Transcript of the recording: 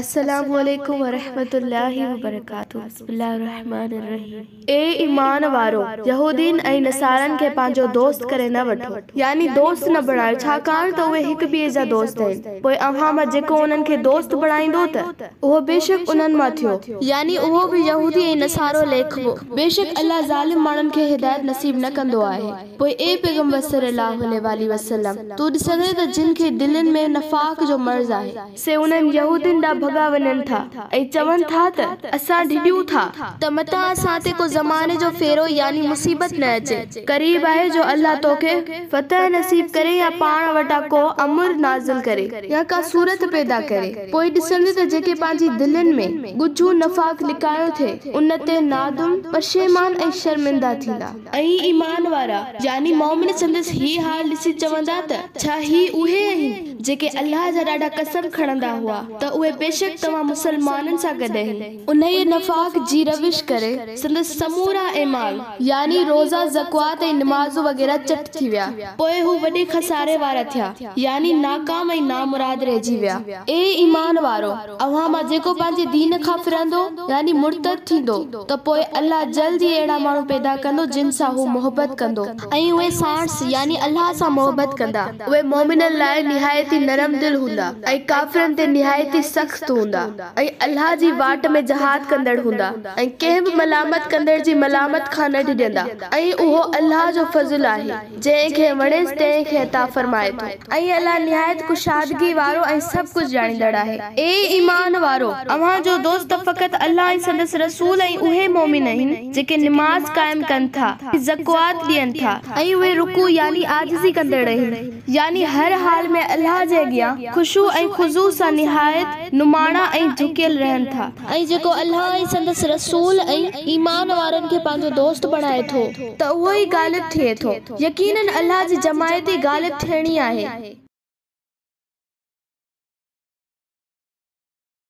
السلام عليڪم ورحمة الله وبرڪاته بسم الله الرحمٰن الرحيم اي ايمان وارؤ! يهودين ۽ نصارن کي پنهنجو دوست ڪري نه وٺو، يعني دوست نه بڻايو، ڇاڪاڻ ته اهي هڪ ٻئي جا دوست آهن، پوء اوهان مان جيڪو انهن کي دوست بڻائيندو ته اهو بيشڪ انهن مان ٿيو. يعني اهو به يهودي ۽ نصارو ليکبو. بيشڪ الله ظالم ماڻهن کي هدايت نصيب نه ڪندو آهي. پوء اي پيغمبر صلّي اللّٰه عليه واٰله وسلّم! تون ڏسندين ته جن کي دلين ۾ نفاق جو مرض آهي، سي انهن يهودين ڏانهن ڀڳا وڃن ٿا ۽ چون ٿا ته، اسان ڊڄون ٿا، ته متان اسان تي ڪو زماني جو ڦيرو يعني مصيبت نه اچي، قريب آهي جو الله توکي فتح نصيب ڪري يا پاڻ وٽان ڪو امر نازل ڪري يا ڪا صورت پيدا ڪري، پوء ڏسندين ته جيڪي پنهنجي دلين ۾ ڳجهو نفاق لڪايو ٿي، ان تي نادم، پشيمان ۽ شرمنده ٿيندا. ۽ ايمان وارا، يعني مؤمن، سندس هي حال ڏسي چوندا ته ڇا هي اهي آهن جيڪي الله جا ڏاڍا قسم کڻندا هئا ته اهي بيشڪ توهان مسلمانن سان گڏ آهن. انهيء نفاق جي روش ڪري سندس سمورا اعمال، يعني روزا، زڪوات ۽ نمازون وغيره چٽ ٿي ويا، پوء هو وڏي خساري وارا ٿيا، يعني ناڪام ۽ نامراد رهجي ويا. اي ايمان وارؤ! اوهان مان جيڪو پنهنجي دين کان ڦرندو، يعني مرتد ٿيندو، ته پوء الله جلد ئي اهڙا ماڻهو پيدا ڪندو جن سان هو محبت ڪندو ۽ اهي ساڻس، يعني الله سان، محبت ڪندا. اهي مؤمنن لاء نهايت ئي نرم دل هوندا ۽ ڪافرن تي نهايت ئي سخت هوندا ۽ الله جي واٽ ۾ جهاد ڪندڙ هوندا ۽ ڪنهن به ملامت ڪندڙ جي ملامت کان نه ڊڄندا ۽ اهو الله جو فضل آهي. جنهن کي وڻيس تنهن کي عطا فرمائي ٿو. ۽ الله نهايت ڪشادگي وارو ۽ سڀ ڪجهه ڄاڻيندڙ آهي. اي ايمان وارؤ! اوهان جو دوست فقط الله ۽ سندس رسول ۽ اهي مؤمن آهن، جيڪي نماز قائم ڪن ٿا ۽ زڪوات ڏين ٿا ۽ اهي رڪوع يعني عاجزي ڪندڙ آهن، يعني هر حال ۾ الله جي اڳيان خشوع ۽ خضوع سان نهايت نماڻا ۽ جهڪيل رهن ٿا. ۽ جيڪو الله ۽ سندس رسول ۽ ايمان وارن کي پنهنجو دوست بڻائي ٿو. ته اهو ئي غالب ٿئي ٿو. يقيناً الله جي جماعت ئي غالب ٿيڻي آهي.